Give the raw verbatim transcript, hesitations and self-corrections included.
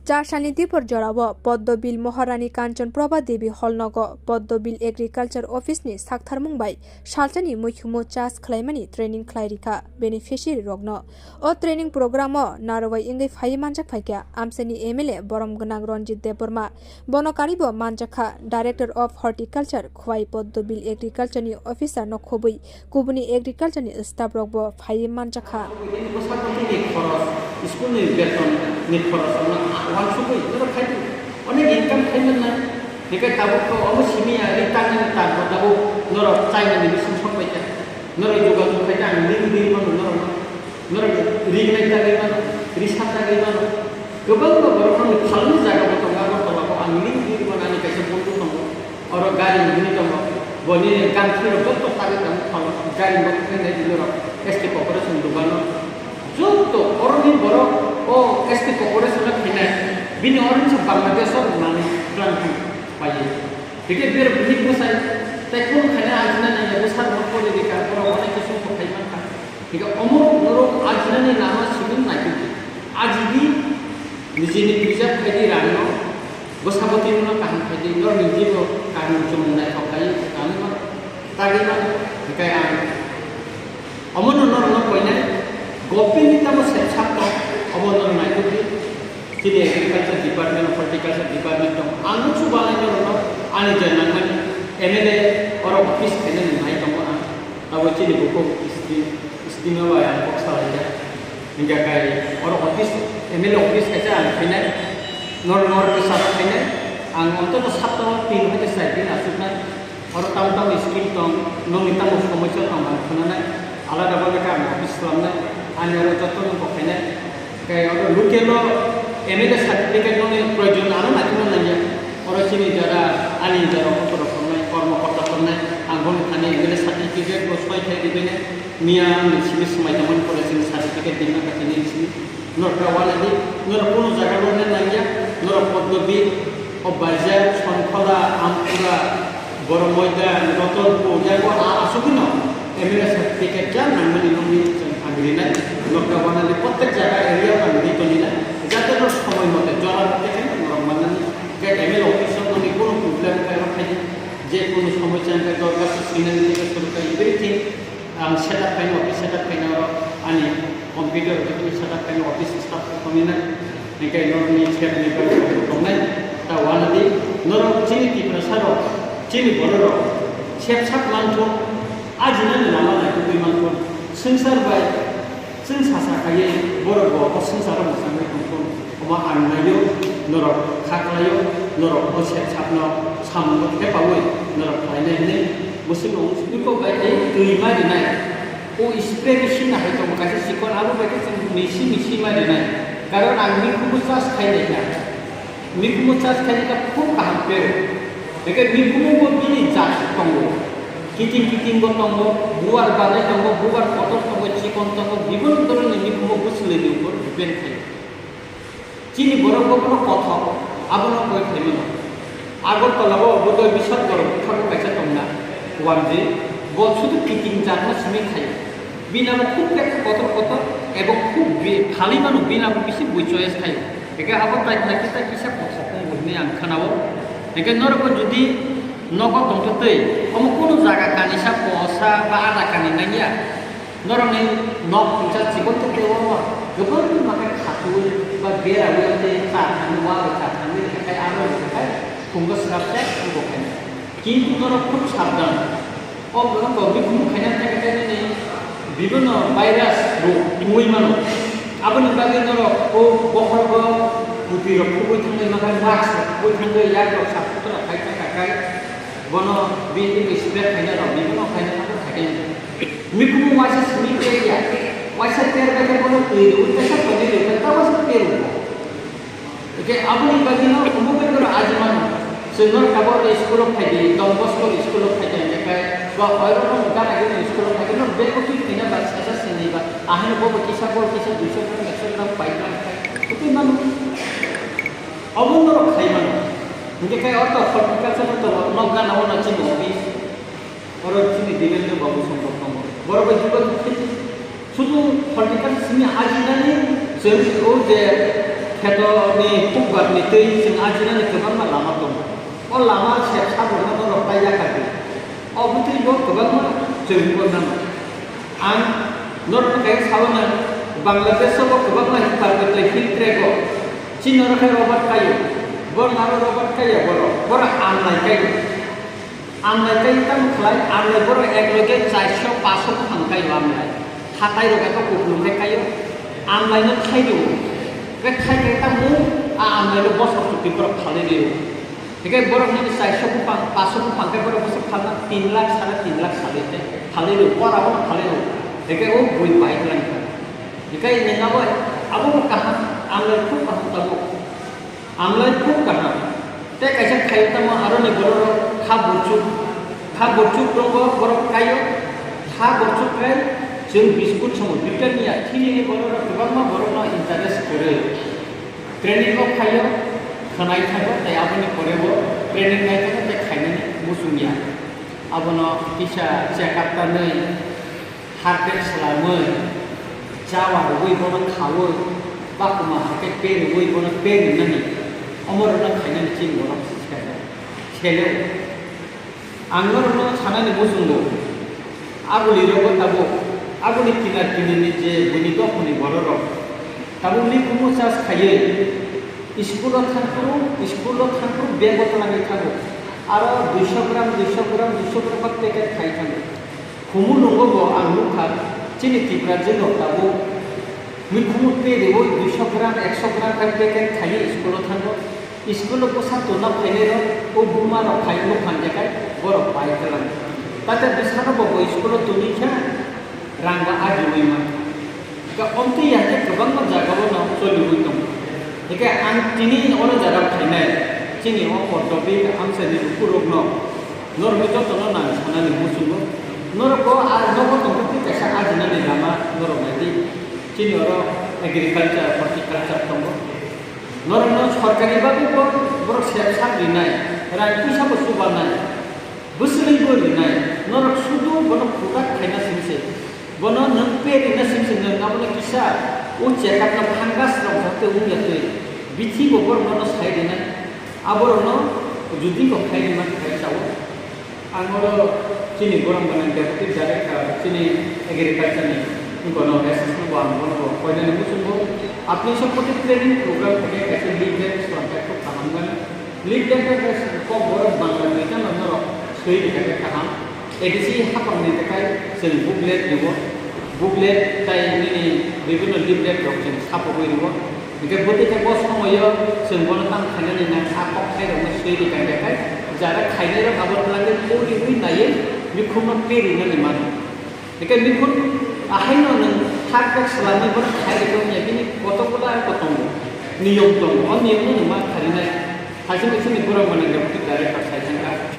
Char salni dipor jorao Poddobil Maharani Kanchan Prabha Devi Hall nogo Poddobil Agriculture Office ni saktharmung bai salsani muikhumu chas khlaimani training khlai rikha beneficiary rokno. O training program o narwai wngwi phaiwi manjak phaikha amchaini M L A borom gwnang Ranjit Debbarma, bono karibo manjakha Director of Horticulture Khwai Poddobil Agriculture ni officer no khobwi kubuni agriculture ni staff rok bo phaiwi manjakha. Bwsakni khorok, school ni beton ni khorok wngma wansugwi norok khai di. Onek income khai mannai. Hinkhe tabuk to omo simi ya ri tangnani tar bo tabuk norok chainani bising sok paikha. Norok jogajog khai di ang ring ring mano norok. Norok ring nai tagwi mano, risa tagwi mano. Kwbangma borok rokni phalni jaga bo tongo Agartala o ang ring ring mano ani kaisa bondhu tongo. Oro gari hwnwi tongo. Boni gangthirok joto tagwi tongo, phano gari bo thangwi nai di norok S T corporation dukano. Joto oroni borok o S T corporation o khainai, bini oroni se Bangladesh o rwnani plan khe paiwi. Hikhe berok bini bwsai tei phone khaina ajina nangya bwsa rok pori rikha, borok onek kisu bo khai mankha. Hingke omo norok ajinani lama simi naitugdi. Ajidi, nijini preserve khaidi rangno, bwsabo twi rwno kaham khaidi, norok nijebo kaham chumung naithok khai, kanwi mano, tagwi mano, hingke ang omono norokno koinai, government ni tamo sepsak tong, obo norok naitugdi. Chini agriculture department, horticulture department tong, ang nuksu balai norokno ani je nangmani M L A oro office khainani nai tongo ang. Abo chini bukhuk scheme, scheme bai ang kok salaijak. Hingkha khe oro office, M L A office kaisa ang khainai, nor, nor kisa khainai, ang ontoto saptaho tin hai khe char din achuknai. Oro tamo tamo scheme tong, nongni tamo somosya tong ang khwnanai, alada bagwi khe ang office khwlamnai, ani oro jotono kok khainai. Khe oro local o M L A certificate nokni proyojon ano naitugna nangya. Oro chini jara, ani jara, oborok tongnai, kormo korta tongnai, ang bono thani M L A certificate bo soi khai ribini, miya ani simi swmai tongmani pore chini certificate ringna kha tini simi. Norok kha wanadi, norok kunu jaga rwna nangya, norok Poddobi, o Baizak, Sonkhola, Amkura, Borok moida, Rotonpur, yago a asugino M L A certificate ja nangmani nokni chwng agrinai, nokta wanani protek jaga area o nangri tonina, jate no somoi mote, jora mote khe norok mannani, je M L A office o nokni kono problem khe rok khaidi, je kono somosya khe dorkar se swinani theke suru khe everything ang setup khaino, office setup khaino oro ani computer setup khaino, office staff khaino. Hingke norokni sep ni bagwi tongnai, ta wanadi, norok chini Tiprasa rok, chini borok rok, sep sak mantho, ajinani lama naitugwi mantho, swngchar bai, chwng sasa khaiwi borok bo o swngcharo mwchangwi tongkho, omo ang naio, norok kha khlaio, norok o sep sakno samungo thepaui norok khlainai hwnwi, bwswk no wngkok bai tei twi ma rinai. O spray machine hai tongo kaisa chikon, abo bai khe chwng misi misi ma rinai. Karon ang mikhumu charge khai nai kha. Mikhumu charge khai nai kha khub kaham pero. Hingkhe mikhumu bo bini jat tongo. Kiting kiting bo tongo, buar balai tongo, buar kotor tongo, chikon tongo, bibinno dhoroner mikhumu bo swlaini upor depend khai. Chini borok bo bono kothok, abono koi khaimano. Agartala o bodoi bisal borok bwkhago kaisa tongna, Wanji, bo sudu kiting jatno simi khaio. Bini abo khub khe kotor kotor, ebo khub bi-, phalwi mano, bini abo bisi bui choice khaio. Hingkhe abo tai nai kisa kisa kothok tongo hinwi ang khanao. Hingkhe norokbo jodi nogo tongthoktwi, omo kunu jaga kanisa, posa ba ada kani nangya. Norokni nok kisa chikon tei tei omo kwbangma khe khatui ba beraui tei char thani, wal char thani, khai aro khai phungo swrap se wngkha khe. Kintu norok khub sabdan. O borok bo bikhumu khaina thangwi tei nini bibinno virus rok tungwi mano. Aboni bagwi norok o bokhorogo bwtwi rok khubui thangwi mankha, mask rok khubui thangwi, yak rok sap sutra khai thangkha khai bono bini spread khaina rok bibinno khaina thangwi khai thangwi. Mikhumu waisa simi per ya, waisa per bai khe bono twi rwi, kaisa tongwi rwi, kaisa waisa per rwo. Hingkhe aboni bagwino omo bai bono ajimano. Chwng no tabuk school o phaidi, Don Bosco school o phaidi, hingkhe ba oirokno gana gini school o phaidi, no bag o twi khaina ba sasa sini ba, ahino bobo kisa bol kisa duiso gram, ekso gram pai gram khai. Twi mano. Obo norok khai mano. Hingkhe khai ortho horticulture no tongo, nok gana o no chini office. Oro chini D M L A babu songkok tongo. Borok bai jubajub khe sudu political simi ajinani chwng o je kheto ni khuk Tei chwng ajinani kwbangma lama tongo. O lama se sabrokno norok tai yakardi. O bwtwi bo kwbangma chwng bo nang. Ang norokno khe sao nang, Bangladesh o bo kwbangma hinkar tei hill track o. Chini oro khe Robert Kayo. Bo naro Robert Kayo borok. Borok amlai kayo. Amlai kai tamo khlai, amlai borok ek loge charso paso buphang kaio amlai. Hatai rok eko kuplung khe kaio. Amlai no khai dio. Khe khai khe tamo a amlai no bosor chuti borok phalwi dio. Hikhe borok nini charso buphang, paso buphang khe borok bosor phalna tin lakh, sare tin lakh salwi khe phalwi dio. Pora bono phalwi dio. Hikhe o bui bai khlai. Hikhe nang abo, abo kaham, amlai khub kaham tabuk. Amlai khub kaham. Tei kaisa khaio tamo aroni bororok kha burchuk, kha burchuk tongo borok kaio, kha burchuk khai chwng biscuit songo, Britannia, thili bororok kwbangma borokno interest kwrwi. Training o phaio, khwnai thango, tei aboni pore bo training nai thango, tei khainani muchung ya. Abono kisa check up tanwi, Hardek swlamwi, chawa rwui bono khaui, bakuma hakhe pe rwui bono pe rwnani, omo rwna khainani chini borok se khaijak. Sele. Ang norokno sanani muchungo, aboni rogo tabuk, aboni kinar kinarni je buini dophani bororok, tabuk mikhumu chas khaiwi, school-o thangphuru, school-o thangphuru bag-o twlangwi thango. Aro duiso gram, duiso gram, duiso gram ba packet khai thango. Khumulwngo bo ang nukha, chini Tripura jwngno tabuk mikhumu twi rwui duiso gram, ekso gram khai packet khaiwi school-o thango. School-o bwsa tonna phainairok o buma rok khai nuk phan jekai borok pai kwlang. Tate bwsano bo bo school-o toni kha rang ba ajiui man. Hingke omtwi ya khe kwbangma jagao no choliui tongo. Hingke ang tini oro jara phainai chini o Pordobi amchaini lukurokno norokno jotono nang sanani muchungo. Norok bo a nogo tongkha tei kaisa ajinani lama norok naidi. Chini oro agriculture, horticulture tongo. Norokno sorkari bagwi bo borok sep sak rinai, rang puisa bo chubanai. Bwswlwi bo rinai, norok sudu bono product khaina simi se. Bono nwng pe rina simi se, nwng abono kisa o check up no fungus rok jate wng ya twi. Bithi bo borok no sai rinai. Aborok no judi bo khai rima khai sao. Ang oro chini borok gwnang deputy director chini agriculture ni bono assistant bo ang bono bo koinani muchungo. Apni sokoti training program theke kaisa leaflet swnamkhe khub kaham gwnang. Leaflet khe kok borok bangla duita no norok swi rikha khe kaham. A D C hapang ni takhai chwng booklet ribo. Booklet tai nini bibhinno leaflet rok chwng sapogwi ribo. Hingke bwtwi khe bo somoyo chwng bono tamo khainani nang a kok khairokno swi rikha khe khai jara khainairok abo twlangwi koriwi naiwi mikhumno pe rinani mano. Hingke mikhun ahaino nwng thak thak swlamwi bono khai rikha wngya bini kotokgola tongo, niyom tongo, o niyomno nwng ma kharinai. Haising sini borok mwnang rok twi direct kok sai thangkha.